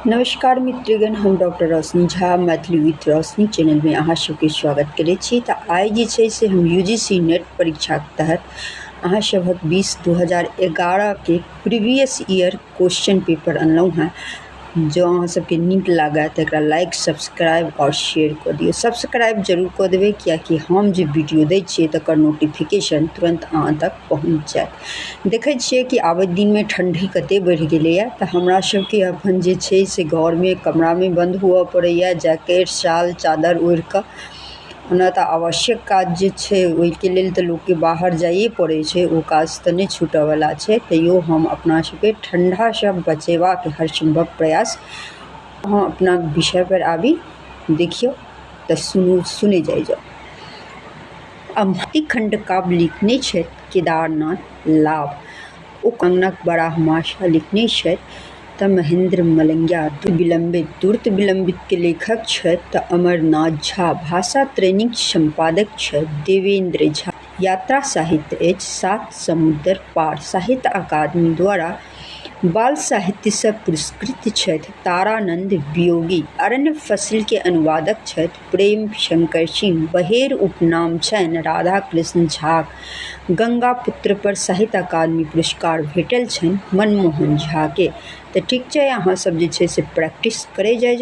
नमस्कार मित्रगण, हम डॉक्टर रोशनी झा मैथिली विथ रोशनी चैनलमे अहाँ सबके स्वागत करै छी। तऽ आइ जे छै से हम UGC net परीक्षाके तहत अहाँ सभक बीस 2011के प्रीवियस ईयर क्वेश्चन पेपर अनलहुँ हेँ। जँ अहाँ सबके नीक लागए तऽ एकरा लाइक, सब्सक्राइब आओर शेयर कऽ दियौ। सब्सक्राइब जरूर कऽ देबै, कियाकि हम जे वीडियो दै छियै तकर नोटिफिकेशन तुरन्त अहाँ तक पहुँच जायत। देखै छियै कि आबैत दिनमे ठण्डी कते बढ़ि गेलैए, तऽ हमरा सबके अपन जे छै से घरमे कमरामे बन्द हुअ पड़ैए, जैकेट, शाल, चादर ओढ़ि कऽ। ओना तऽ आवश्यक काज जे छै ओहिके लेल तऽ लोकके बाहर जाइए पड़ै छै, ओ काज तऽ नहि छूटऽवला छै, तैयो हम अपना सबके ठण्डासँ बचेबाक हर सम्भव प्रयास। हम अपना विषय पर आबी। देखियौ तऽ सुनू, सुनै जाइ जाउ। खण्डकाव्य लिखने छथि केदारनाथ लाभ। ओ कंगनक बारहमासा लिखने छथि तऽ महेंद्र मलंगिया। विलंबित द्रुत विलंबित के लेखक छथि तऽ अमरनाथ झा। भाषा त्रैणिक संपादक छथि देवेंद्र झा। यात्रा साहित्य अछि सात समुद्र पार। साहित्य अकादमी द्वारा बाल साहित्यसँ पुरस्कृत छथि तारानंद वियोगी। अरण्य फसिल के अनुवादक छथि प्रेम शंकर सिंह। बहेर उपनाम छनि राधा कृष्ण झाक। गंगा पुत्र पर साहित्य अकादमी पुरस्कार भेटल छनि मनमोहन झाके। तऽ ठीक छै, अहाँ सब जे छै से प्रैक्टिस करै जाइ।